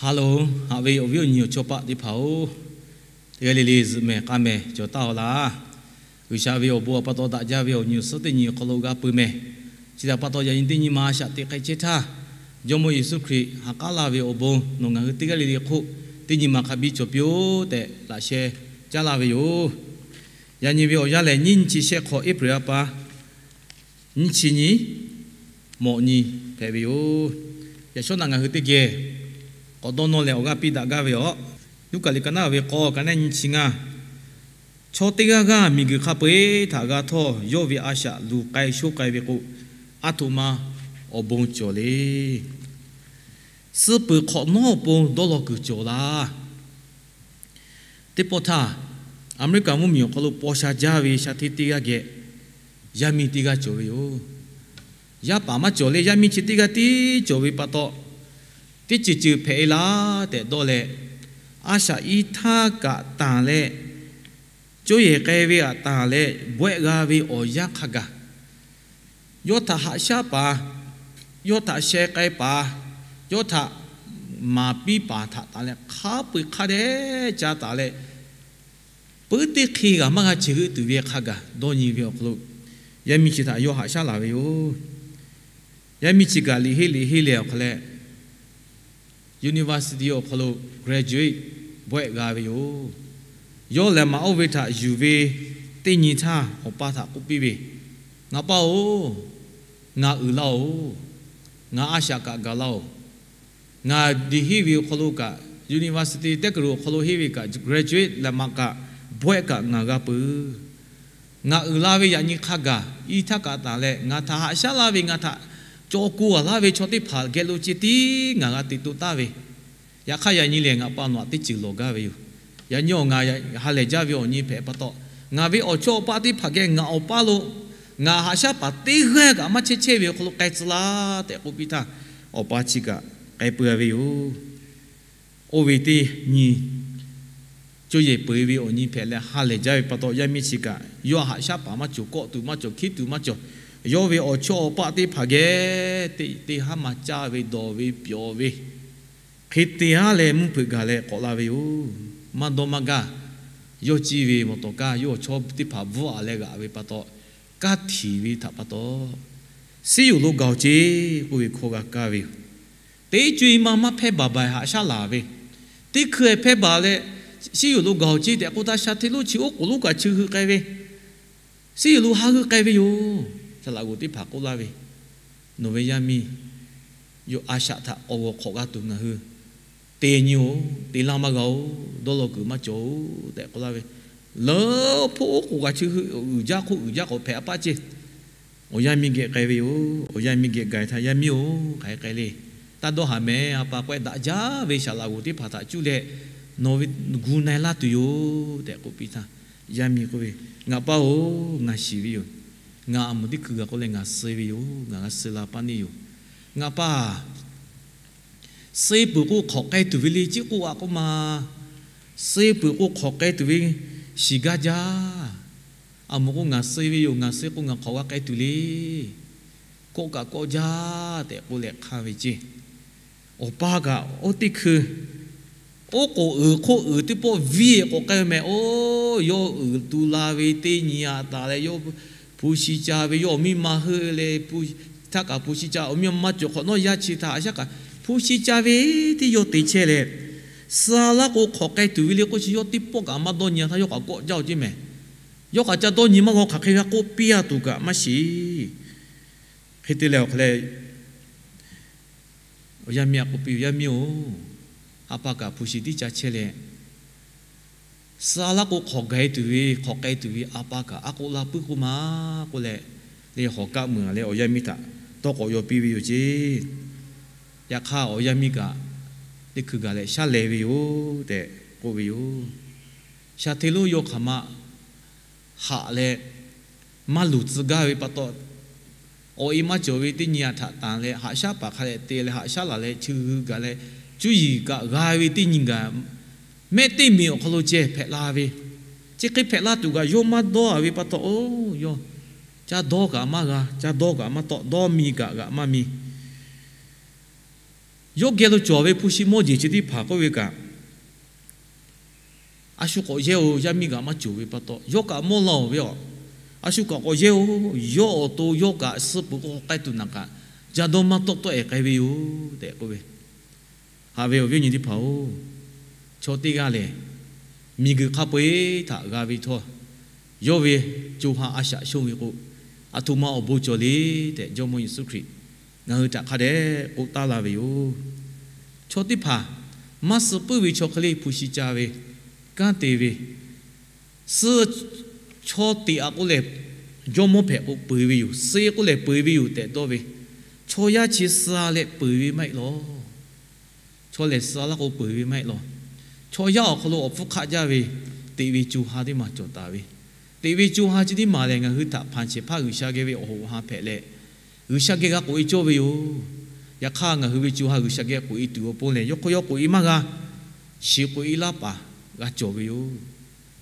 Hello, haꞈ ve awˬ viˉ awˬ nyi awˬ chawˇ paˆ teˇ hpaˍ-oˬ, teˇ g'aˇ le le zuhꞈ mehˍ k'aˇ mehˍ cawˬ taˉ-aw laˇ. G'uiˬsha ve awˬ bon awˬ pa taw daꞈ jaˇ ve awˬ nyi awˬ suhˉ teˇ nyi awˬ hk'aw lo g'a peuˬ mehˍ. Chi htaꞈ pa taw yaꞈ nyi teˇ nyi ma a shaꞈ teꞈ k'ai chehˇ htaˇ, Jawˇmawˇ Yeˍsuˆ Hkriꞈ ha k'aˉ laˇ ve awˬ bon nawˬ ngaˬ hui teˇ g'aˇ le le hk'oˆ teˇ nyi ma hk'a biˇ cawˬ piˇ-oˆ tehꞈ laꞈ sheh caˉ laˇ ve yoˬ. Yaꞈ nyi ve awˬ yanˇ lehˬ, nyiˇ nyi chi shehˆ hk'awꞈ April ha pa nyiˇ chi nyi mawꞈ nyi hpehꞈ ve yoˬ. Yaꞈ shawˉ naꞈ ngaˬ hui teˇ geh k'awꞈ dawˇ nawˇ leh awˬ g'aˇ piˇ daꞈ gaˇ ve yoˬ. Luˉkaꞈ liꞈ ka naˉ ve k'aw ka naˉ nyi chi ngaˇ, chaw teˇ g'aˇ g'aˇ miˬguiˬ hk'a peu-eˬ htaꞈ g'a htawˇ, yawˇ ve a shaꞈ luˬ k'ai shoˉ k'ai ve k'o, aˉ htoꞈ ma awˬ bon cawˬ le. Suh peuˬ hk'awꞈ nawˉ awˬ pon dawˇ law kuiˬ cawˬ laˇ. Teˇ pawˆ htaˇ, Aˍmeˍriˆkaˍ mvuhˇmiˬ awˬ hk'aw lo paw sha jaˇ ve sha hteˇ teˇ g'aˇ geh yaˇ miˇ teˇ g'aˇ cawˬ ve yoˬ. Yaˇ paˍ maˇ cawˬ le, yaˇ miˇ chi teˇ g'aˇ tiˉ cawˬ ve pa taw, teˇ ceuˬ ceuˬ hpehꞈ-e laˇ tehꞈ dawˇ leh, a shaꞈ iˉ htaˇ kaꞈ tanˬ leh, coˇ yehˬ k'ai ve aꞈ tanˬ leh bawehˆ g'a ve awˬ yanˇ hk'a gaˬ, yawˇ htaꞈ haꞈ shaˉ paˍ, yawˇ htaꞈ sheh k'ai paˍ, yawˇ htaꞈ maˍ piˇ paˍ htaꞈ tanˬ leh hk'a peu-eˬ hk'a dehꞈ ca taˍ leh, puiˉ teˇ hk'e g'a maˇ g'a chi g'euˆ tuˬ ve hk'a gaˬ dawˇ nyi ve awˬ hk'aw lo, yaˇ miˇ chi htaꞈ yawˇ haꞈ shaˉ laˬ ve yoˬ. Yaˇ miˇ chi kaꞈ liꞈ henˇ liꞈ henˇ leh awˬ hk'a leh, university awˬ hk'aw lo graduate bawehˆ g'a ve yoˬ. Yawˇ lehˬ maꞈ oˇ ve htaꞈ yuˬ ve teˇ nyi htaˇ, awˬ pa htaꞈ k'oˆ piˇ ve, Ngaˬ pa-oˬ, ngaˬ uiˍ laˇ-oˬ. Ngaˬ a shaꞈ kaꞈ gaˬ laˇ-oˬ. Ngaˬ liꞈ henˇ ve awˬ hk'aw lo kaꞈ, university tehˉ kuiˬ lo awˬ hk'aw lo henˇ ve kaꞈ, graduate lehˬ maꞈ kaꞈ bawehˆ kaꞈ ngaˬ g'a peuˬ. Ngaˬ uiˍ la ve yaꞈ nyi hk'a gaˬ iˉ htaˇ kaꞈ tanˬ leh, ngaˬ htaꞈ haꞈ shaˉ laˇ ve, ngaˬ htaꞈ caw ko a laˇ ve chaw teˇ hpaˍ geh lo ceh tiˉ ngaˬ g'a te to taˍ ve, yaꞈ hk'aˇ yaꞈ nyi lehˬ ngaˬ pa nawˬ htaꞈ teˇ ceuˬ lawˬ gaˇ ve yoˬ. Yaꞈ nyi awˬ ngaˬ ha lehˬ jaˇ ve awˬ nyi hpehꞈ pa taw, ngaˬ ve awˬ chawˇ awˬ paˆ teˇ hpaˍ geh ngaˬ awˬ paˇ lo ngaˬ haꞈ shaˉ paˍ teˇ g'aˇ kaꞈ maˇ chehˇ chehˇ ve awˬ hk'aw lo k'ai tcuh laˇ tehꞈ k'oˆ piˇ htaˇ, awˬ pa chi kaꞈ k'ai peu-a ve yoˬ. Oˇ ve teˇ nyi coˇ yehˬ peu-e ve awˬ nyi hpehꞈ leh ha lehˬ jaˇ ve pa taw, yaˇ miˇ chi kaꞈ yawˇ haꞈ shaˉ paˍ maˇ cawˬ, kawˆ tuˬ maˇ cawˬ, hkiˉ tuˬ maˇ cawˬ. Yawˇ ve awˬ chawˇ awˬ paˆ teˇ hpaˍ geh teˇ teˇ haˉ ma caˇ ve dawˬ ve pyawˬ ve hk'e te haˉ leh mvuhˇ hpeuꞈ gaˬ leh k'awꞈ la ve yoˬ. Maˇ dawˇ maˇ gaˇ, yawˇ ciˇ ve mawˬ tawˍ kaˇ yawˇ awˬ chawˇ teˇ hpaˍ bvuhˆ-a leh g'aꞈ ve pa taw, kaˇ htiˍ ve htaꞈ pa taw, Siˉ yoˍ lo gaˬ-oˬ ceˇ k'oˆ ve hkawˇ g'a kaˇ ve yoˬ. Teˇ co-e ma maˇ hpehˇ baˬ baˬ haꞈ shaˉ laˬ ve, teˇ hkui-e hpehˇ baˬ leh, Siˉ yoˍ lo gaˬ-oˬ ceˇ tehꞈ k'oˆ htaˇ, sha hteˇ lonˉ chi oˉ k'oˍ lonˉ kaꞈ chi hui k'ai ve, Siˉ yoˍ lo haˉ g'euˆ k'ai ve yoˬ. Saˍ laꞈ g'oˍ teˇ hpaˍ k'oˆ laˇ ve, Nawˬ ve yaˇ miˇ yawˇ a shaꞈ htaꞈ k'awꞈ g'awˬ hk'awꞈ g'a tuˬ ngaˬ hui te nyi-oˬ, te laˇ maˇ g'a-oˬ, dawˇ law kuiˬ maˇ cawˬ-oˬ tehꞈ k'oˆ laˇ ve. Leuˉ hpoˆ oˉ k'oˍ kaꞈ chi hui uiˍ jaˇ hk'oˆ uiˍ jaˇ k'awꞈ hpehꞈ a paˇ ceˇ. Awˬ yaˇ miˇ geh k'ai ve yoˬ. Awˬ yaˇ miˇ geh gaˬ htaˇ, Yaˇ miˇ-oˬ, hk'aˬ hk'e k'ai le. Taˇ dawˇ haˍ mehˍ. A pa k'awehˇ daꞈ jaˇ ve saˍ laꞈ g'oˍ teˇ hpaˍ htaꞈ cuˇ leh nawˬ ve gu na-e laˇ tuˬ yoˬ tehꞈ k'oˆ piˇ htaˇ, yaˇ miˇ k'oˆ ve, Ngaˬ pa-oˬ, ngaˬ shiˍ ve yoˬ. Ngaˬ a muˍ teˇ hkui g'a k'oˆ leh ngaˬ suh ve yoˬ. Ngaˬ g'a suh la paˇ neˇ yoˬ. Ngaˬ pa suh peuˬ k'o hk'awꞈ k'ai tuˬ ve le, ciˉ k'oˆ a k'oˆ ma. Suh peuˬ k'o hk'awꞈ k'ai tuˬ ve shiˍ gaˇ jaˇ. A muˍ k'o ngaˬ suh ve yoˬ. Ngaˬ suh k'o ngaˬ hk'awꞈ g'a k'ai tuˬ le. Kawˆ kaꞈ kawˆ jaˇ tehꞈ k'oˆ leh hk'anˇ ve ceˇ. Awˬ pa kaꞈ oˇ teˇ hkui oˉ k'oˍ uiˍ hk'oˆ uiˍ teˇ pawˆ viˇ k'awꞈ k'ai mehˍ. Oˇ, yawˇ uiˍ tu la ve teˇ nyi a taˍ leh yawˇ hpu shi ca ve, yawˇ awˬ miˇ ma heuˆ leh htaˇ kaꞈ hpu shi ca, awˬ miˇ ma maˇ cawˬ hk'awꞈ nawˉ yaˇ chi htaꞈ a shaˉ kaꞈ hpu shi ca ve teˇ yawˇ te chehˇ leh, suh laˇ k'o hk'awꞈ k'ai tuˬ ve le k'oˆ chi yawˇ teˇ pawˆ kaꞈ maˇ dawˇ nyi a htaˇ yawˇ kaꞈ kawˆ jaˇ-oˬ ceˇ mehˍ. Yawˇ kaꞈ ca dawˇ nyi maˇ g'a, hk'aˬ hk'e g'a k'oˆ piˇ-a tuˬ kaꞈ maˇ shiˍ. Hk'e te leh awˬ hk'aw leh, awˬ yaˇ miˇ a k'oˆ piˇ ve, Yaˇ miˇ-oˬ, a pa kaꞈ hpu shi tiˉ ca chehˇ leh, suh laˇ k'o hk'awꞈ gaˬ-e tuˬ ve, hk'awꞈ k'ai tuˬ ve a pa kaꞈ a k'oˆ la puiˉ k'oˆ ma k'oˆ leh, leh hawˍ kaˆ meuˬ leh awˬ yaˇ miˇ htaꞈ tawˇ k'awꞈ yaw piˇ ve yoˬ ceˇ. Yaꞈ hk'aˇ awˬ yaˇ miˇ kaꞈ teˇ hkui gaˬ leh shaˉ lehˬ ve yoˬ tehꞈ k'oˆ ve yoˬ. Sha hteˇ lonˉ yawˇ hk'aˬ ma haꞈ leh maˇ luˬ tcuh gaˇ ve pa taw, awˬ e maˇ cawˬ ve teˇ nyi a htaꞈ tanˍ leh haꞈ shaˉ paˍ hk'a dehꞈ te leh haꞈ shaˉ laˬ leh chi hui gaˬ leh, cuˇ yiˍ kaꞈ g'a ve teˇ nyi gaˬ, mehˆ teˇ miˬ awˬ hk'aw lo ceh hpehꞈ la ve, chi hk'e hpehꞈ la tuˬ kaꞈ yawˇ maˇ dawˇ a ve pa taw, oˇ, yawˇ ca dawˇ kaꞈ maˇ g'a, ca dawˇ kaꞈ maˇ tawˆ, dawˇ mi kaꞈ g'aꞈ maˇ mi. Yawˇ geh lo cawˬ ve hpu shi mawˇ jeˬ chi teˇ hpaˍ k'oˆ ve kaꞈ, a shu k'awꞈ yehˇ-oˬ, yaˇ miˇ g'aꞈ maˇ cawˬ ve pa taw, yawˇ kaꞈ mawˇ laˇ-oˬ ve a. A shu kaꞈ k'awꞈ yehˇ-oˬ, yawˇ awˬ to yawˇ kaꞈ suh peuˬ k'o k'awꞈ k'ai tuˬ naˍ kaꞈ, jaˇ dawˇ maˇ tawˆ tawˆ-e k'ai ve yoˬ tehꞈ k'oˆ ve. Haꞈ ve awˬ viˉ awˬ nyi teˇ hpaˍ-oˬ, chaw teˇ g'aˇ lehˬ, miˬguiˬ hk'a peu-eˬ htaꞈ g'a ve htawˇ, yawˇ ve co ha a shaꞈ shonˇ ve k'o, aˬ htoꞈ ma awˬ bon cawˬ le tehꞈ Jawˇmawˇ Yeˍsuˆ Hkriꞈ ngaˬ hui htaꞈ hk'a dehꞈ k'oˆ taˉ laˇ ve yoˬ. Chaw teˇ hpaˍ maˇ suh puiˉ ve chaw hk'e le hpu shi ca ve, kanˉ te ve, suh chaw teꞈ-a k'oˆ lehˬ, jawˇmawˇ hpehꞈ k'o peu-eˬ ve yoˬ, suh k'oˆ lehˬ peu-eˬ ve yoˬ tehꞈ dawˇ ve, chaw yaˇ chi suh leh peu-eˬ ve maˇ heˆ law. Chaw lehˬ suh laˇ k'o peu-eˬ ve maˇ heˆ law. Chaw yaˇ awˬ hk'aw lo awˬ hpfuhˇ hk'aˆ jaˇ ve teꞈ ve co ha teˇ maˬ cawˬ taˍ ve, teꞈ ve co ha chi teˇ maˬ lehˬ, ngaˬ hui htaꞈ hpanˍ shehˍ hpaˇ G'uiˬsha geh ve awˬ hoꞈ awˬ ha hpehꞈ leh, G'uiˬsha geh g'a k'oꞈ-e cawˇ ve yoˬ. Yaꞈ hk'aˇ, ngaˬ hui ve co ha G'uiˬsha geh k'oꞈ-e tuˬ awˬ pon lehˬ, yawˇ hk'aw yawˇ k'oꞈ-e maˇ g'a, shiˍ k'oꞈ-e laˇ paˍ g'a cawˬ ve yoˬ.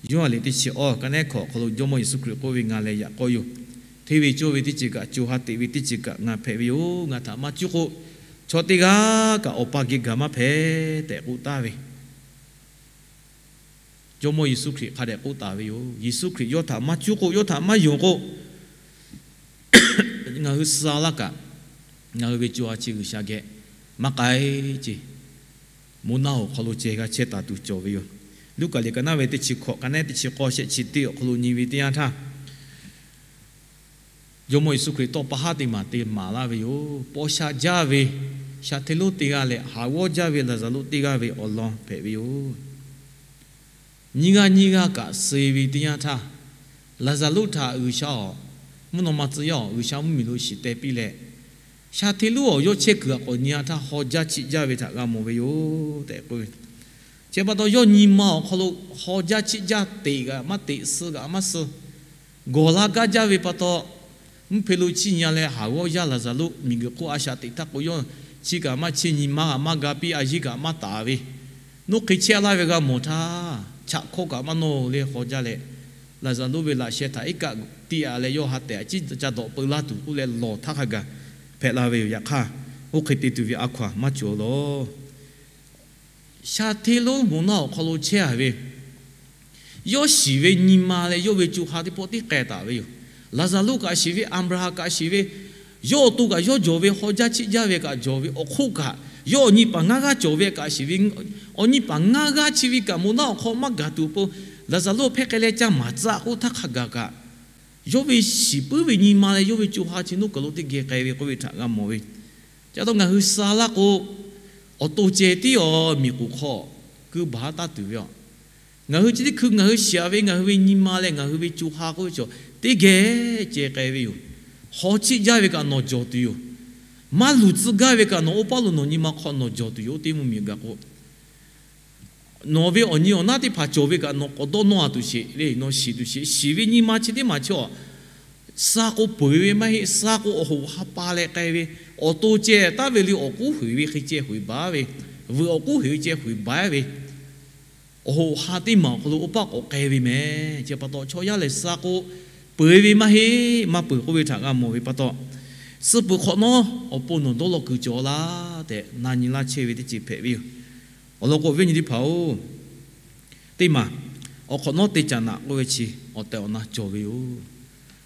Yoˇhanˬ liꞈ teˇ chi awˇ ka neˉ hkawꞈ awˬ hk'aw lo Jawˇmawˇ Yeˍsuˆ Hkriꞈ k'oˆ ve, Ngaˬ lehˬ yaꞈ k'aw yoˬ. Hteˇ ve cawˇ ve teˇ ceuˬ kaꞈ, co ha teꞈ ve teˇ ceuˬ kaꞈ ngaˬ hpehꞈ ve yoˬ. Ngaˬ htaꞈ maˇ cuˉ k'o, chaw teˇ g'aˇ kaꞈ Awˬ pa geh gaˬ maˇ hpehꞈ tehꞈ k'oˆ taˍ ve Jawˇmawˇ Yeˍsuˆ Hkriꞈ hk'a dehꞈ k'oˆ taˍ ve yoˬ. Yeˍsuˆ Hkriꞈ yawˇ htaꞈ maˇ cuˉ k'o, yawˇ htaꞈ maˇ yonˍ k'o, ngaˬ hui suh laˇ kaꞈ, ngaˬ hui ve co ha chi G'uiˬsha geh maˇ k'ai ce. Moˬ naˆ awˬ hk'aw lo ceh g'a chehˇ taˍ tuˬ cawˬ ve yoˬ. Luˉkaꞈ liꞈ ka naˉ ve teˇ chi hkawꞈ ka neˉ teˇ chi k'awˇ shehˆ chi teˇ awˬ hk'aw lo nyi ve teˇ yanˇ htaˇ, Jawˇmawˇ Yeˍsuˆ Hkriꞈ tawˇ pa haˉ teˇ maˬ te maˍ laˇ ve yoˬ. Paw sha jaˇ ve sha hteˇ lonˉ teˇ g'aˇ leh haˍ g'awˇ jaˇ ve Laˍzaˍruˆ teˇ g'aˇ ve awˬ lawn hpehꞈ ve yoˬ. Nyiˇ g'aˇ nyiˇ g'aˇ kaꞈ suh ve teˇ yanˇ htaˇ, Laˍzaˍruˆ htaꞈ G'uiˬsha awˬ mvuhˇ naw ma tcuh yaˇ awˬ G'uiˬsha mvuhˇmiˬ lo shiˍ teh piˇ leh, sha hteˇ lonˉ awˬ yawˇ chehˇ kuiˬ aꞈ k'awꞈ nyi-a htaˇ haw jaˇ chiˆ jaˇ ve htaꞈ g'a mawˬ ve yoˬ tehꞈ k'oˆ ve. Chi pa taw, yawˇ nyi ma awˬ hk'aw lo haw jaˇ chiˆ jaˇ, teꞈ g'aꞈ maˇ teꞈ, suh g'aꞈ maˇ suh, gawˬ la gaˇ jaˇ ve pa taw, mvuhˇ hpe lo chiˇ nyi-a leh haˍ g'awˇ yaˇ Laˍzaˍruˆ miˬguiˬ hk'oˆ a shaꞈ teꞈ htaˇ k'o, yawˇ chi kaꞈ maˇ chiˇ nyi, maˇ g'aꞈ maˇ ga piˇ, a yiˇ kaꞈ maˇ taˍ ve, nawˉ hk'e chehˇ laˇ ve g'a mawˬ htaˇ, chaꞈ hkawˇ kaꞈ maˇ nawˇ leh haw jaˇ leh, Laˍzaˍruˆ ve laꞈ sheh htaꞈ iˉ kaˆ tiˇ-a leh yawˇ ha tehꞈ ciˉ ca dawꞈ peu laˇ tuˬ k'oˆ leh lawˬ htaˇ hk'a gaˬ hpehꞈ la ve yoˬ. Yaꞈ hk'aˇ, oˇ hk'e te tuˬ ve a hkaw-anˬ maˇ cawˬ law. Sha hteˇ lonˉ moˬ naˆ awˬ hk'aw lo chehˇ-a ve, yawˇ shiˍ ve nyi ma leh yawˇ ve co ha teˇ pawˆ tiˉ k'ai taˍ ve yoˬ. Laˍzaˍruˆ kaꞈ shiˍ ve, Aˍbraˍhanˍ kaꞈ shiˍ ve, yawˇ awˬ to kaꞈ yawˇ jawˬ ve, haw jaˇ chiˆ jaˇ ve kaꞈ jawˬ ve awˬ hk'oˆ kaꞈ, yawˇ awˬ nyi paˍ ngaˇ g'aˇ cawˬ ve kaꞈ shiˍ ve, awˬ nyi paˍ ngaˇ g'aˇ chi ve kaꞈ moˬ naˆ awˬ hk'aw maˇ gaˬ tuˬ awˬ pon, Laˍzaˍruˆ hpehˇ k'ai leh ca maˍ tcuh k'oˆ htaˇ hk'a gaˬ kaꞈ, yawˇ ve shiˍ puiˉ ve nyi ma leh yawˇ ve co ha chi nawˉ kaˬ lo teˇ geh k'ai ve k'oˆ ve htaꞈ g'a mawˬ ve. Chi pa taw ngaˬ hui suh laˇ k'o, awˬ to ceh tiˉ awˬ miˬ k'oˍ hk'aw keu baˬ taˇ tuˬ ve a. Ngaˬ hui chi teˇ hkui ngaˬ hui shiˍ-a ve ngaˬ hui ve nyi ma leh ngaˬ hui ve co ha k'oˆ ve chaw teˇ geh ceh k'ai ve yoˬ. Haw chiˆ jaˇ ve kaꞈ nawˬ jawˬ tuˬ yoˬ. Maˇ luˬ tcuh gaˇ ve kaꞈ nawˬ oˇ paˉ lo nawˬ nyi ma hk'aw nawˬ jawˬ tuˬ yoˬ. Oˇ teˇ mvuhˇmiˬ gaˬ k'o, nawˬ ve awˬ nyi awˬ naˉ teˇ hpaˍ cawˬ ve kaꞈ nawˬ k'awꞈ dawˇ nawˇ-a tuˬ sheˍ le. Nawˬ shiˍ tuˬ sheˍ. Shiˍ ve nyi ma chi teˇ maˬ chaw, suh k'o peu-eˬ ve maˇ heˆ. Suh k'o awˬ hoꞈ ha pa leh k'ai ve, awˬ to ceh taˍ ve le awˬ k'uˉ huiˍ ve hk'e ceh huiˍ baˬ ve, vuiˬ awˬ k'uˉ huiˍ ve ceh huiˍ baˬ ve, awˬ hoꞈ ha teˇ maˬ awˬ hk'aw lo oˇ paˆ k'awꞈ k'ai ve mehˍ. Chi pa taw chaw yaˇ lehˬ suh k'o peu-eˬ ve maˇ heˆ. Maˇ peuˬ k'oˆ ve htaꞈ g'a mawˬ ve pa taw, suh peuˬ hk'awꞈ nawˉ awˬ pon nawˬ dawˇ law kuiˬ cawˬ laˇ tehꞈ na nyi laˇ chehˇ ve teˇ ceuˬ hpehꞈ ve yoˬ. Awˬ lawn k'o awˬ viˉ awˬ nyi teˇ hpaˍ-oˬ, teˇ maˬ awˬ hk'awꞈ nawˉ te caˍ naꞈ k'oˆ ve chi awˬ tehˬ awˬ na cawˬ ve yoˬ.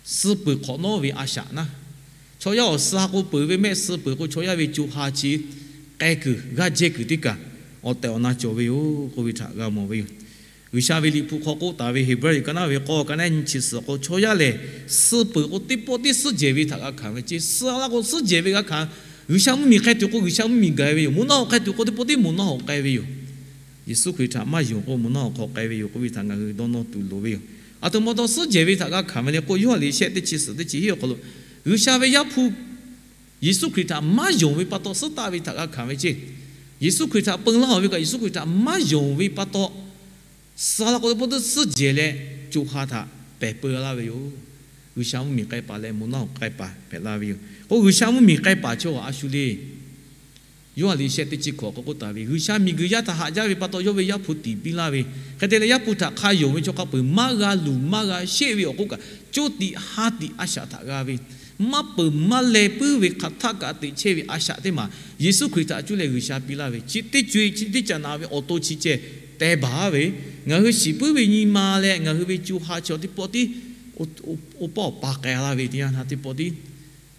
Suh peuˬ hk'awꞈ nawˉ ve a shaꞈ naˉ, chaw yaˇ awˬ suh k'o peu-eˬ ve mehˆ. Suh peuˬ k'o chaw yaˇ ve co ha chi k'ai kuiˬ g'aˇ jehˇ kuiˬ teˇ kaˬ awˬ tehˬ awˬ na cawˬ ve yoˬ k'oˆ ve htaꞈ g'a mawˬ ve yoˬ. G'uiˬsha ve liꞈ hpu hk'aw k'oˆ taˍ ve Heˍbrehˇ liꞈ ka naˉ ve k'awˇ ka naˉ nyi chi suhˍ k'o, chaw yaˇ lehˬ suh peuˬ k'o teˇ pawˆ tiˉ suhˉ jehˬ ve htaꞈ g'a hkanˍ ve ce. Suh laˇ k'o suhˉ jehˬ ve g'a hkanˍ. G'uiˬsha mvuhˇmiˬ k'ai tuˬ k'o G'uiˬsha mvuhˇmiˬ gaˬ ve yoˬ. Moˬ naˆ hoꞈ k'ai tuˬ k'o teˇ pawˆ tiˉ moˬ naˆ hoꞈ k'ai ve yoˬ. Yeˍsuˆ Hkriꞈ htaꞈ maˇ yonˍ k'o moˬ naˆ hoꞈ hk'aw k'ai ve yoˬ k'oˆ ve htaꞈ ngaˬ hui dawˇ nawˇ tuˬ loˍ ve yoˬ. Aˬ htoꞈ ma taw suhˉ jehˬ ve htaꞈ g'a hkanˍ ve le k'o, Yoˇhanˬ liꞈ shehˆ teˇ chi suhˍ teˇ chi hiˆ awˬ hk'aw lo G'uiˬsha ve Yaˇ hpu Yeˍsuˆ Hkriꞈ htaꞈ maˇ yonˍ ve pa taw suhˉ taˆ ve htaꞈ g'a hkanˍ ve ce. Yeˍsuˆ Hkriꞈ htaꞈ peu laˇ-oˬ ve kaꞈ Yeˍsuˆ Hkriꞈ htaꞈ maˇ yonˍ ve pa taw, suh laˇ k'o teˇ pawˆ tiˉ suhˉ jehˬ leh co ha htaꞈ pehˬ peu laˇ ve yoˬ. G'uiˬsha mvuhˇmiˬ k'ai paˍ leh moˬ naˆ hoꞈ k'ai paˍ hpehꞈ laˇ ve yoˬ. K'o G'uiˬsha mvuhˇmiˬ k'ai paˍ chaw a shu le. Yoˇhanˬ liꞈ shehˆ teˇ chi hkawꞈ k'awꞈ k'oˆ taˍ ve, G'uiˬsha miˬguiˬ yaˇ htaꞈ haꞈ jaˇ ve pa taw yawˇ ve Yaˇ hpu tiˍ piˇ laˇ ve, hk'e te leh Yaˇ hpu htaꞈ hk'a yonˍ ve chaw hk'a peu-eˬ maˇ g'a luˬ maˇ g'a sheˆ ve awˬ k'oˆ kaꞈ, coˇ tiꞈ ha tiꞈ a shaꞈ htaꞈ g'a ve, maˇ peuˬ maˇ leh puiˉ ve hk'aˬ htaˆ kaꞈ teꞈ chehˇ ve a shaꞈ teˇ maˬ Yeˍsuˆ Hkriꞈ htaꞈ cuˇ leh G'uiˬsha piˇ laˇ ve, chi teˇ co-e chi teˇ caꞈ naꞈ ve awˬ to chi ceh teh baˬ ve, ngaˬ hui shiˍ puiˉ ve nyi ma leh ngaˬ hui ve co ha chi teˇ pawˆ tiˉ, oˇ paˆ awˬ pa k'ai laˇ ve teˇ yanˇ htaˇ teˇ pawˆ tiˉ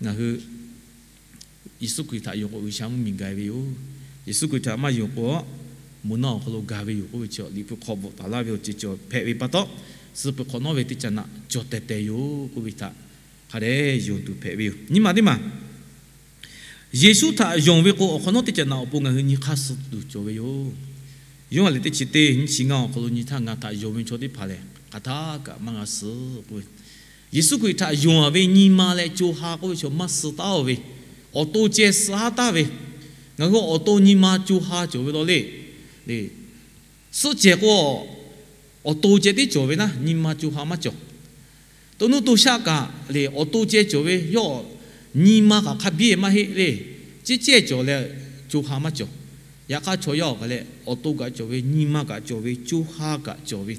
ngaˬ hui Yeˍsuˆ Hkriꞈ htaꞈ yonˍ k'o G'uiˬsha mvuhˇmiˬ gaˬ ve yoˬ. Yeˍsuˆ Hkriꞈ htaꞈ maˇ yonˍ k'o, moˬ naˆ awˬ hk'aw lo gaˬ ve yoˬ k'oˆ ve chi Liꞈ hpu hk'aw bvuhꞈ taˍ laˇ ve awˬ ceuˬ cawˬ hpehꞈ ve pa taw, suh peuˬ hk'awꞈ nawˉ ve teˇ caꞈ naꞈ cawˬ tehˬ tehˬ yoˬ k'oˆ ve htaꞈ hk'a dehꞈ yonˍ tuˬ hpehꞈ ve yoˬ. Nyi ma teˇ maˬ Yeˍsuˆ htaꞈ yonˍ ve k'o, awˬ hk'awꞈ nawˉ teˇ caꞈ naꞈ awˬ pon ngaˬ hui nyi hk'aˇ suh tuˬ cawˬ ve yoˬ. Yoˇhanˬ liꞈ teˇ chi teˇ nyiˇ chi ngaˇ awˬ hk'aw lo nyi htaˇ, ngaˬ htaꞈ yonˍ ve chaw teˇ hpaˍ lehˬ, hk'aˬ htaˆ kaꞈ maˇ g'a suh k'oˆ ve, Yeˍsuˆ Hkriꞈ htaꞈ yonˍ ve nyi ma leh co ha k'oˆ ve chaw maˇ suh taˉ-oˬ ve, awˬ to ceh suh haˉ taˍ ve, ngaˬ hui awˬ to nyi ma co ha cawˬ ve law le. Suhˆ cehˬ k'o, awˬ to ceh tiˉ cawˬ ve naˉ, nyi ma co ha maˇ cawˬ. To nuˇ to shaˆ kaꞈ lehˬ, awˬ to ceh cawˬ ve yawˇ, nyi ma kaꞈ hk'a biˇ maˇ heˆ le. Ciˉ cehˇ cawˬ leh, co ha maˇ cawˬ. Yaꞈ hk'aˇ, chaw yaˇ awˬ hk'aˬ lehˬ, awˬ to kaꞈ cawˬ ve, nyi ma kaꞈ cawˬ ve, co ha kaꞈ cawˬ ve,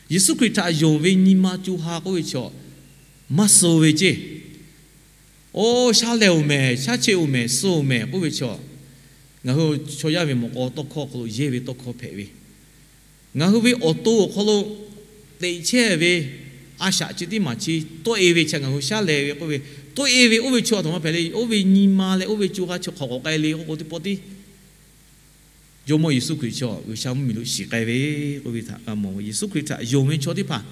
Yeˍsuˆ Hkriꞈ htaꞈ yonˍ ve nyi ma co ha k'oˆ ve chaw maˇ suh ve ceˇ. Oˇ, shaˉ leh-oˬ mehˍ, shaˉ cheˆ-oˬ mehˍ, suh-oˬ mehˍ k'oˆ ve chaw, ngaˬ hui chaw yaˇ ve mawꞈ k'aw tawˇ hkawˇ hk'aw lo yehˇ ve tawˇ hkawˇ hpehꞈ ve, ngaˬ hui ve awˬ to awˬ hk'aw lo teꞈ chehˇ ve a shaꞈ chi teˇ maˬ chi tawˆ-e ve chi ngaˬ hui shaˉ leh ve k'oˆ ve, tawˆ-e ve oˇ ve chaw a htoꞈ ma hpehꞈ le. Oˇ ve nyi ma leh oˇ ve co ha chi hk'awꞈ k'awꞈ k'ai le k'oˆ k'o teˇ pawˆ tiˉ Jawˇmawˇ Yeˍsuˆ Hkriꞈ chaw G'uiˬsha mvuhˇmiˬ lo shiˍ k'ai ve k'oˆ ve htaꞈ g'a mawˬ ve. Yeˍsuˆ Hkriꞈ htaꞈ yonˍ ve chaw teˇ hpaˍ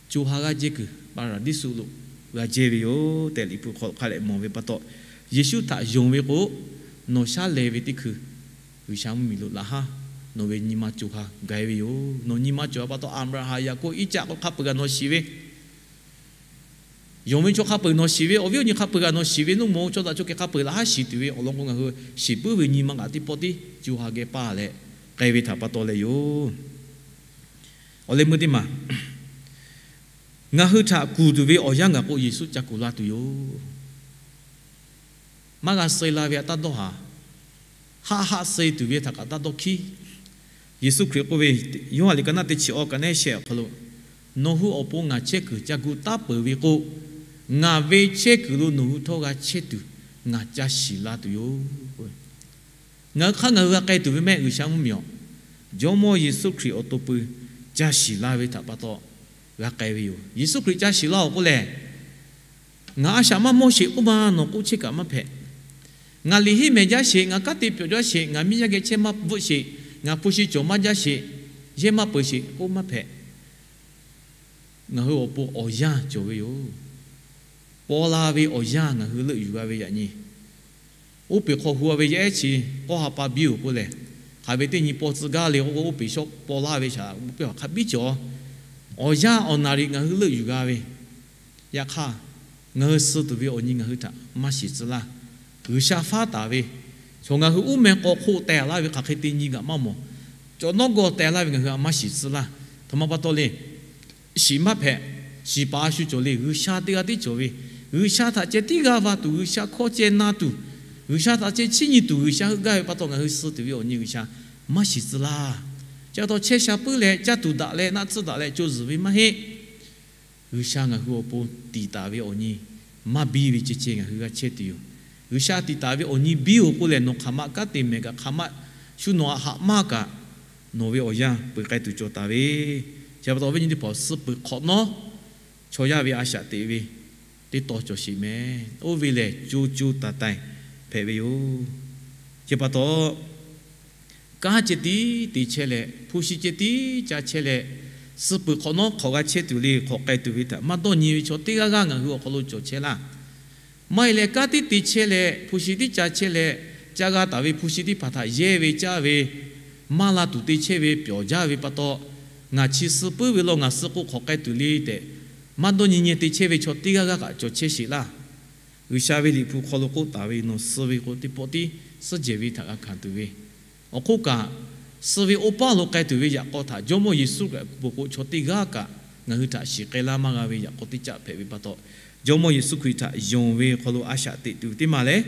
co ha g'aˇ jehˇ kuiˬ Paˍraˍdiˇsuˆ lo g'a jehˇ ve yoˬ tehꞈ, Liꞈ hpu hk'aw lo hk'a dehꞈ mawˬ ve pa taw, Yeˍsuˆ htaꞈ yonˍ ve k'o, nawˬ shaˉ leh ve teˇ hkui G'uiˬsha mvuhˇmiˬ lo laꞈ haˉ nawˬ ve nyi ma co ha gaˬ-e ve yoˬ. Nawˬ nyi ma cawˬ pa taw, Aˍbraˍhanˍ, Yaˍkoˆ, Iˉcaˆ k'o hk'a peuˬ kaꞈ nawˬ shiˍ ve, yonˍ ve chaw hk'a peuˬ nawˬ shiˍ ve, awˬ viˉ awˬ nyi hk'a peuˬ kaꞈ nawˬ shiˍ ve, nuˇ maw chaw daꞈ chaw kehˬ hk'a peuˬ laꞈ haˉ shiˍ tuˬ ve awˬ lawn k'o, ngaˬ hui shiˍ puiˉ ve nyi ma kaꞈ teˇ pawˆ tiˉ co ha geh paˇ leh k'ai ve htaꞈ pa taw leh yoˬ. Awˬ leh meuˇ teˇ maˬ, ngaˬ hui htaꞈ kuˬ tuˬ ve awˬ yanˇ gaˬ k'o, Yeˍsuˆ ca kuˬ la tuˬ yoˬ. Maˇ g'a suh la ve htaꞈ taˇ dawˇ haˍ. Haˆ haˆ suh tuˬ ve htaꞈ kaꞈ taˇ dawˇ hkiˉ. Yeˍsuˆ Hkriꞈ k'oˆ ve, Yoˇhanˬ liꞈ ka naˆ teˇ chi awˬ ka neˉ shehˆ awˬ hk'aw lo, Nawˬ hui awˬ pon ngaˬ chehˇ kuiˬ ca gu taˉ peuˬ ve k'o, ngaˬ ve chehˇ kuiˬ lo nawˬ hui htawˇ g'a chehˇ tuˬ ngaˬ ca shiˍ la tuˬ yoˬ. Ngaˬ hui hk'aˇ ngaˬ hui g'a k'ai tuˬ ve mehˆ G'uiˬsha mvuhˇmiˬ-oˬ, Jawˇmawˇ Yeˍsuˆ Hkriꞈ awˬ to pui ca shiˍ la ve htaꞈ pa taw g'a k'ai ve yoˬ. Yeˍsuˆ Hkriꞈ ca shiˍ laˇ-oˬ k'oˆ lehˬ, ngaˬ a shaꞈ maˇ mawˇ sheˍ k'oˆ ma nawˬ k'oˆ chehˇ kaꞈ maˇ hpehꞈ. Ngaˬ liꞈ henˇ mehˍ jaˇ sheˍ, ngaˬ kanˉ te pyawꞈ jaˇ sheˍ, ngaˬ miˇ yaˇ geh chehˇ maˇ bvuhˆ sheˍ, ngaˬ hpu shi cawˬ maˇ jaˇ sheˍ, yehˇ maˇ peuˬ sheˍ k'oˆ maˇ hpehꞈ. Ngaˬ hui awˬ pon awˬ yanˇ cawˬ ve yoˬ. Paw la ve awˬ yanˇ ngaˬ hui leuˆ yuˬ g'a ve yaꞈ nyi. Oˇ peˬ hk'aw hu-a ve yaˇ ehˉ chi k'awˇ ha pa biˇ-oˬ k'oˆ lehˬ, hk'aˬ ve teˇ nyi paw tcuh gaˇ le k'oˆ k'o, oˇ peˬ shawˉ paw laˇ ve shaˍ piˇ hk'a biˇ cawˬ. Awˬ yanˇ awˬ naˍ riˍ ngaˬ hui leuˆ yuˬ g'a ve, yaꞈ hk'aˇ, ngaˬ hui suh tuˬ ve awˬ nyi ngaˬ hui htaꞈ maˇ shiˍ tcuh laˇ. G'uiˬsha faˉ taˍ ve, chaw ngaˬ hui uˉ meh k'aw hk'oˆ teh laˇ ve hk'aˬ hk'e te nyi g'aꞈ maˇ mawˬ. Cawˬ nawˉ gawˬ teh laˇ ve ngaˬ hui a maˇ shiˍ tcuh laˇ. Htoꞈ ma pa taw le. Shiˍ maˇ hpehꞈ. Shiˍ paˍ a shu cawˬ le. G'uiˬsha teˇ g'aˇ tiˉ cawˬ ve, G'uiˬsha htaꞈ ceh tiˉ g'aˇ va tuˬ, G'uiˬsha hkawˇ ceh na tuˬ, G'uiˬsha htaꞈ ceh chiˇ nyi tuˬ G'uiˬsha heuˆ gaˇ ve pa taw, ngaˬ hui suh tuˬ ve awˬ nyi G'uiˬsha maˇ shiˍ tcuh laˇ. Chi pa taw chehˇ sha puiˉ leh caˇ tuˬ daꞈ leh naˆ tsuhˇ daꞈ leh co zuhˬ ve maˇ heˆ. G'uiˬsha ngaˬ hui awˬ pon tiˍ taˍ ve awˬ nyi maˇ biˇ ve ceh ceh ngaˬ hui g'a chehˇ tuˬ yoˬ. G'uiˬsha tiˍ taˍ ve awˬ nyi biˇ-oˬ k'oˆ lehˬ, nawˬ hk'aˬ ma kanˉ te mehˍ kaꞈ, hk'aˬ ma shu nawˬ htaꞈ haꞈ maˇ kaꞈ, nawˬ ve awˬ yanˇ peuˬ k'ai tuˬ cawˬ taˍ ve. Chi pa taw awˬ viˉ nyi teˇ hpaˍ, suh peuˬ hk'awꞈ nawˉ chaw yaˇ ve a shaꞈ teꞈ ve teˇ taw cawˬ sheˍ mehˍ. Oˇ ve lehˬ co co taiˍ taiˍ hpehꞈ ve yoˬ. Chi pa taw, kanˉ ceh tiˉ te chehˇ leh, hpu shi ceh tiˉ ca chehˇ leh, suh peuˬ hk'awꞈ nawˉ hk'awꞈ g'a chehˇ tuˬ le, hk'awꞈ k'ai tuˬ ve htaꞈ maˇ dawˇ nyi ve chaw teˇ g'aˇ g'aˇ ngaˬ hui awˬ hk'aw lo cawˬ chehˇ laˇ. Maˇ heˆ leh, kanˉ tiˉ te chehˇ leh, hpu shi tiˉ ca chehˇ leh, ca g'a taˍ ve hpu shi teˇ hpaˍ htaꞈ yehˇ ve caˇ ve, maˇ la tuˬ te chehˇ ve pyawˬ jaˇ ve pa taw, ngaˬ chi suh puiˉ ve law, ngaˬ suh k'o hk'awꞈ k'ai tuˬ le tehꞈ, maˇ dawˇ nyi nyi te chehˇ ve chaw teˇ g'aˇ g'aˇ kaꞈ cawˬ chehˇ sheˍ laˇ. G'uiˬsha ve Liꞈ hpu hk'aw lo k'oˆ taˍ ve, nawˬ suh ve k'o teˇ pawˆ tiˉ suhˉ jehˬ ve htaꞈ g'a hkanˍ tuˬ ve, awˬ hk'oˆ kaꞈ, suh ve oˇ paˇ lo k'ai tuˬ ve yaꞈ k'aw htaꞈ Jawˇmawˇ Yeˍsuˆ Hkriꞈ peuˬ k'o chaw teˇ g'aˇ kaꞈ ngaˬ hui htaꞈ shiˍ k'ai laˇ maˇ g'a ve yaꞈ k'aw teˇ caˆ hpehꞈ ve pa taw, Jawˇmawˇ Yeˍsuˆ Hkriꞈ htaꞈ yonˍ ve hk'aw lo a shaꞈ teꞈ tuˬ teˇ maˬ leh,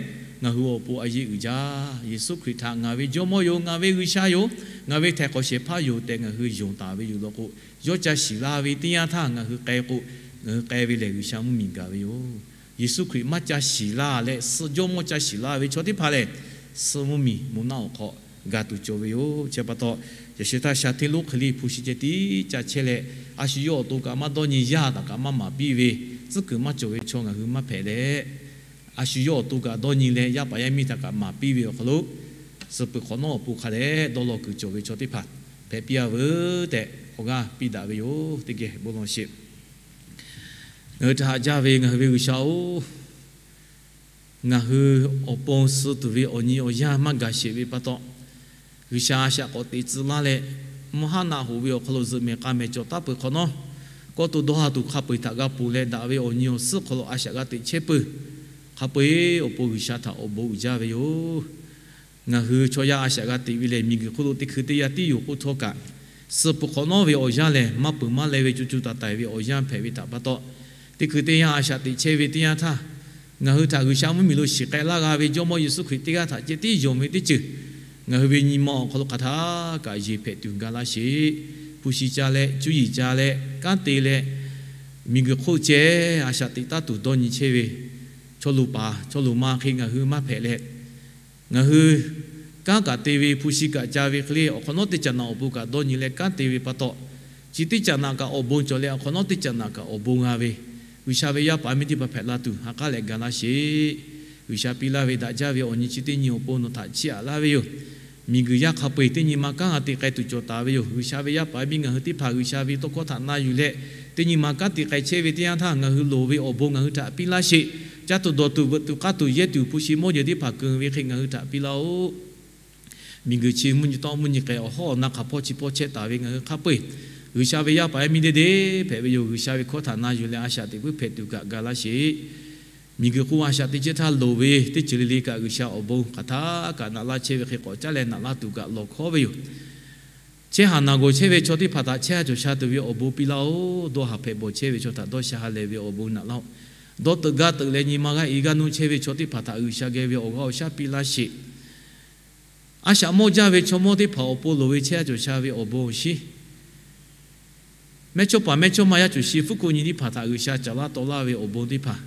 ngaˬ hui awˬ pon a yeˇ uiˍ jaˇ. Yeˍsuˆ Hkriꞈ htaꞈ ngaˬ ve Jawˇmawˇ yoˬ, ngaˬ ve G'uiˬsha yoˬ, ngaˬ ve htaiˍ hk'awꞈ shehˍ hpaˇ yoˬ tehꞈ ngaˬ hui yonˍ taˍ ve yoˬ law k'o, yawˇ ca shiˍ la ve teˇ yanˇ htaˇ ngaˬ hui k'ai k'o, ngaˬ hui k'ai ve lehˬ G'uiˬsha mvuhˇmiˬ gaˬ ve yoˬ. Yeˍsuˆ Hkriꞈ maˇ ca shiˍ laˇ leh, suh jawˇmawˇ ca shiˍ laˇ ve chaw teˇ hpaˍ lehˬ, suh mvuhˇmiˬ moˬ naˆ awˬ hk'aw ga tuˬ cawˬ ve yoˬ. Chi pa taw, yaꞈ sheh htaˇ sha hteˇ lonˉ hk'e le hpu shi ceh tiˉ ca chehˇ leh, a shu yawˇ awˬ to kaꞈ maˇ dawˇ nyi, yaˇ htaꞈ kaꞈ maˇ maˍ piˇ ve, tcuhˉ kuiˬ maˇ cawˬ ve chaw ngaˬ hui maˇ hpehꞈ leh, a shu yawˇ awˬ to kaꞈ dawˇ nyi leh yaˇ paˍ yaˇ miˇ htaꞈ kaꞈ maˍ piˇ ve awˬ hk'aw lo, suh peuˬ hk'awꞈ nawˉ awˬ pon hk'a dehꞈ dawˇ law kuiˬ cawˬ ve chaw teˇ hpaˍ hpehꞈ piˇ-a veuˬ tehꞈ awˬ g'aˇ piˇ daꞈ ve yoˬ. Teˇ geh bon lawˬ sheˍ. Ngaˬ hui htaꞈ haꞈ jaˇ ve ngaˬ hui ve G'uiˬsha-oˬ, ngaˬ hui awˬ pon suh tuˬ ve awˬ nyi awˬ yanˇ maˇ gaˬ sheˍ ve pa taw, G'uiˬsha a shaꞈ k'awꞈ teꞈ tcuh laˇ leh, mvuhˇ haˉ naˆ hoꞈ ve awˬ hk'aw lo zuhꞈ mehˍ k'a mehˍ cawˬ taˉ peuˬ hk'awꞈ nawˉ, kawˇ to dawˇ ha tuˬ hk'a peu-eˬ htaꞈ g'a ponˬ leh daꞈ ve awˬ nyi awˬ suhˉ hk'aw lo a shaꞈ g'a teꞈ chehˇ peuˬ. Hk'a peu-eˬ awˬ pon G'uiˬsha htaꞈ awˬ bon uiˍ jaˇ ve yoˬ. Ngaˬ hui chaw yaˇ a shaꞈ g'a teꞈ ve lehˬ, miˬguiˬ hk'oˆ lo teˇ hkui teˇ yanˇ tiˉ yoˬ k'oˆ htawˇ kaꞈ, suh peuˬ hk'awꞈ nawˉ ve awˬ yanˇ lehˬ, maˇ peuˬ maˇ leh ve co co taiˍ taiˍ ve awˬ yanˇ hpehꞈ ve htaꞈ pa taw, teˇ hkui teˇ yanˇ a shaꞈ teꞈ chehˇ ve teˇ yanˇ htaˇ, ngaˬ hui htaꞈ G'uiˬsha mvuhˇmiˬ lo shiˍ k'ai laˇ g'a ve Jawˇmawˇ Yeˍsuˆ Hkriꞈ teˇ g'aˇ htaꞈ ceh tiˉ yonˍ ve teˇ ceuˬ, ngaˬ hui ve nyi ma awˬ hk'aw lo hk'aˬ htaˇ kaꞈ yeˬ hpehꞈ tuˬ ga laˇ sheˍ. Hpu shi ca leh, cuˇ yiˍ ca leh, kanˉ te leh, miˬguiˬ hk'oˆ ceh a shaꞈ teꞈ taˉ tuˬ dawˇ nyi chehˇ ve chaw luˬ paˍ chaw luˬ ma hk'e ngaˬ hui maˇ hpehꞈ leh, ngaˬ hui kanˉ kaꞈ te ve, hpu shi kaꞈ ca ve hk'e le, awˬ hk'awꞈ nawˉ teˇ caꞈ naꞈ awˬ pon kaꞈ dawˇ nyi leh kanˉ te ve pa taw, chi teˇ caꞈ naꞈ kaꞈ awˬ bon cawˬ leh awˬ hk'awꞈ nawˉ teˇ caꞈ naꞈ kaꞈ awˬ bon g'a ve, G'uiˬsha ve yaˇ paˍ yaˇ miˇ teˇ hpaˍ hpehꞈ la tuˬ ha k'aˉ leh ga laˇ sheˍ. G'uiˬsha piˇ laˇ ve daꞈ jaˇ ve awˬ nyi chi teˇ nyi awˬ pon nawˬ htaꞈ chiˇ aꞈ laˇ ve yoˬ. Miˬguiˬ yaˇ hk'a peu-eˬ teˇ nyi ma kanˉ g'a te k'ai tuˬ cawˬ taˍ ve yoˬ. G'uiˬsha ve yaˇ paˍ yaˇ miˇ ngaˬ hui teˇ hpaˍ G'uiˬsha ve tawˇ hkawˇ htaꞈ na yuˬ leh, teˇ nyi ma kanˉ te k'ai chehˇ ve teˇ yanˇ htaˇ, ngaˬ hui loˍ ve awˬ bon ngaˬ hui htaꞈ piˇ laˇ sheˍ. Caˇ tuˬ dawˬ tuˬ veuꞈ tuˬ k'aˇ tuˬ yehˇ tuˬ hpu shi mawˇ jeˬ teˇ hpaˍ keunˍ ve hk'e ngaˬ hui htaꞈ piˇ laˇ-oˆ. Miˬguiˬ chi mvuhˇ nyi tawˆ mvuhˇ nyi k'ai awˬ hawˉ awˬ na hk'aˬ hpawˇ chi hpawˇ chehˇ taˍ ve ngaˬ hui hk'a peu-eˬ, G'uiˬsha ve yaˇ paˍ yaˇ miˇ deˇ deˇ hpehꞈ ve yoˬ. G'uiˬsha ve hkawˇ htaꞈ na yuˬ leh a shaꞈ teꞈ puiˉ hpehꞈ tuˬ kaꞈ ga laˇ sheˍ. Miˬguiˬ hk'oˆ a shaꞈ teꞈ chehˇ htaˇ loˍ ve teˇ ceuˬ le le kaꞈ G'uiˬsha awˬ bon hk'aˬ htaˇ kaꞈ naꞈ laˇ chehˇ ve hk'e k'awꞈ caˉ leh naꞈ laˇ tuˬ kaꞈ lawˬ hkawˉ ve yoˬ. Chehˇ haˍ naˬ gawˬ chehˇ ve chaw teˇ hpaˍ htaꞈ chehˇ ha cawˬ sha tuˬ ve awˬ bon piˇ laˇ-oˆ. Dawˇ haˍ hpehꞈ bawˬ chehˇ ve chaw htaꞈ dawˇ sha ha lehˬ ve awˬ bon naꞈ laˇ-oˆ. Dawˇ teuꞈ gaˇ teuꞈ leh nyi ma g'aˇ e g'aˇ nuˇ chehˇ ve chaw teˇ hpaˍ htaꞈ G'uiˬsha geh ve awˬ g'aˇ awˬ shaˉ piˇ laˇ sheˍ. A shaꞈ mawˇ jaˇ ve chaw mawˇ teˇ hpaˍ awˬ pon loˍ ve chehˇ ha cawˬ sha ve awˬ bon awˬ shiˉ, mehˇchawˇ paˍ mehˇchawˇma yaˇ cawˬ shi fuˉ ko nyi teˇ hpaˍ htaꞈ G'uiˬsha caˍ laˇ taw laˇ ve awˬ bon teˇ hpaˍ,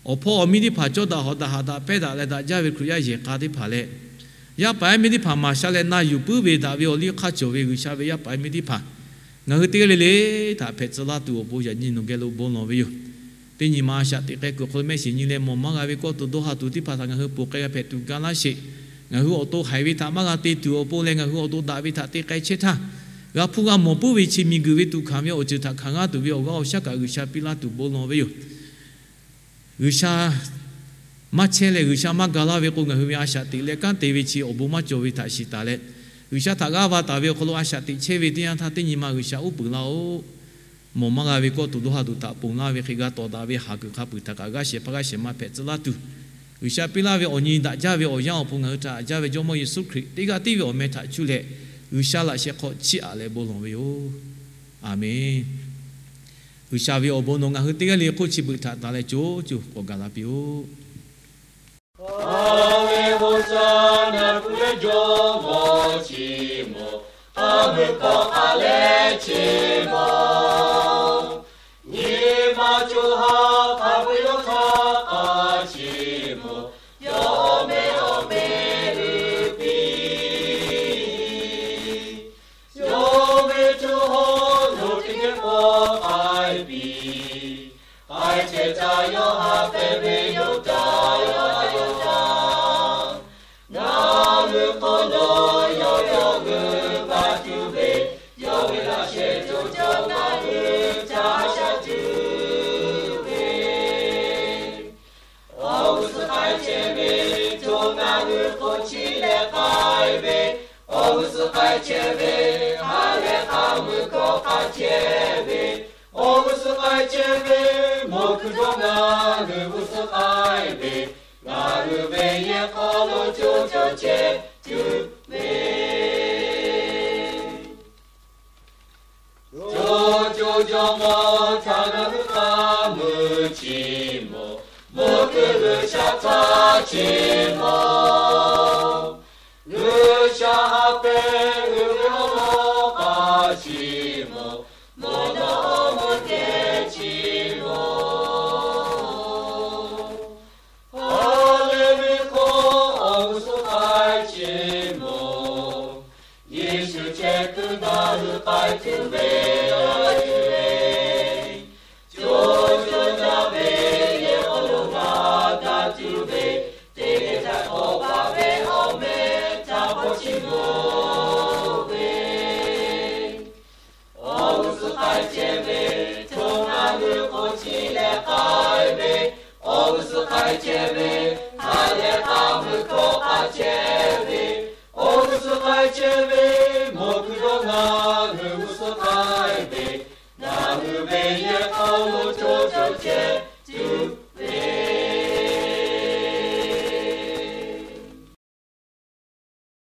awˬ hpawˇ awˬ miˇ teˇ hpaˍ cawˇ daꞈ hawˍ daꞈ haꞈ daꞈ pehnˇ daꞈ leh daꞈ jaˇ ve Hkriꞈ yaˇ yehˬ k'a teˇ hpaˍ leh, yaˇ paˍ yaˇ miˇ teˇ hpaˍ maˍ sha leh na yuˬ puiˉ ve daꞈ ve awˬ liˇ hk'aˇ cawˬ ve G'uiˬsha ve yaˇ paˍ yaˇ miˇ teˇ hpaˍ, ngaˬ hui teˇ g'aˇ le le htaꞈ hpehꞈ tcuh laˇ tuˬ awˬ pon yaꞈ nyi nawˬ geh lo bon lawˬ ve yoˬ. Teˇ nyi ma a shaꞈ teꞈ k'ai kuiˬ hk'aw lo mehˆ shiˍ nyi leh mawˬ maˇ g'a ve kawˇ to dawˇ ha tuˬ teˇ hpaˍ htaꞈ ngaˬ hui ponˬ k'ai g'a hpehꞈ tuˬ ga laˇ sheˍ. Ngaˬ hui awˬ to haiˬ ve htaꞈ maˇ g'a te tuˬ awˬ pon leh ngaˬ hui awˬ to daꞈ ve htaꞈ te k'ai chehˇ htaˇ, g'a hpuˇ g'a mawˬ puiˉ ve chi miˬguiˬ ve tuꞈ hkanˍ ve awˬ ceuˬ htaꞈ hkanˍ g'aˇ tuˬ ve awˬ g'aˇ awˬ shaˉ kaꞈ G'uiˬsha piˇ laˇ tuˬ bon lawˬ ve yoˬ. G'uiˬsha maˇ chehˇ leh G'uiˬsha maˇ ga laˇ ve k'o, ngaˬ hui ve a shaꞈ teꞈ leh kanˉ te ve chi awˬ bon maˇ cawˬ ve htaꞈ shiˍ taˍ leh, G'uiˬsha htaꞈ g'aˇ va taˍ ve awˬ hk'aw lo a shaꞈ teꞈ chehˇ ve teˇ yanˇ htaˇ teˇ nyi ma G'uiˬsha uˉ peunˍ laˇ-oˆ. Mawˬ maˇ g'a ve kawˇ to dawˇ ha tuˬ htaꞈ ponˬ laˇ ve hk'e g'a tawˍ daꞈ ve haˍ kuiˬ hk'a peuˬ htaꞈ kaꞈ g'aˇ shehˍ hpaˇ g'aˇ shehˍ ma hpehꞈ tcuh laˇ tuˬ, G'uiˬsha piˇ laˇ ve awˬ nyi daꞈ jaˇ ve awˬ yanˇ awˬ pon ngaˬ hui htaꞈ haꞈ jaˇ ve Jawˇmawˇ Yeˍsuˆ Hkriꞈ teˇ g'aˇ tiˉ ve awˬ meh htaꞈ cuˇ leh G'uiˬsha laꞈ sheh hk'aw chiˇ aꞈ leh bon lawˬ ve yoˬ. Aˬmenˍ. G'uiˬsha ve awˬ bon nawˬ ngaˬ hui teˇ g'aˇ le hk'oˆ chi beuꞈ htaꞈ taˍ leh co co k'awꞈ gaˬ la piˇ-oˆ. Hk'a ve Hoˍsaˍnaˍ kuˬ leh Jawˇmawˇ chi mawˬ, hk'a meuˇ hkawˇ k'aꞈ leh chi mawˬ, nyi ma co ha hk'a peu-eˬ yawˇ htaˇ k'a chi mawˬ, yawˇ awˬ meh awˬ meh uiˍ piˇ. Yawˇ ve co ha nawˬ teˇ geh k'awꞈ k'ai piˇ. K'ai chehˇ caˇ yawˇ ha hpehꞈ ve yoˬ caˇ yawˇ ha yawˇ caˇ. Ngaˬ hui hk'aw lo yawˇ yawˇ g'euꞈ g'a tuˬ ve, yawˇ ve laꞈ sheh co co ngaˬ hui caˇ sha tuˬ ve. Awˬ g'uˇ suhˍ k'ai chehˇ ve, co ngaˬ hui hk'oˆ chi leh k'ai ve, awˬ g'uˇ suhˍ k'ai chehˇ ve, ha leh k'a mui hkawˇ k'aꞈ chehˇ ve, awˬ g'uˇ suhˍ k'ai chehˇ ve, mawˬ kuiˬ dawˇ ngaˬ hui g'uˇ suhˍ k'ai ve, ngaˬ hui ve yehˬ hk'aw lo co co chehˇ tuˬ ve. Co co Jawˇmawˇ htaꞈ ngaˬ hui k'a mui chi mawˬ, mawˬ kuiˬ G'uiˬsha htaꞈ chi mawˬ. G'uiˬsha ha pehˍ uiˍ ve awˬ lawn k'a chi mawˬ, mawˬ daꞈ awˬ mui kehˬ chi mawˬ. k'ai chehˇ ve, ha lehˬ k'a vuiˬ hkawˇ k'ai chehˇ ve, awˬ g'uˇ suhˍ k'ai chehˇ ve,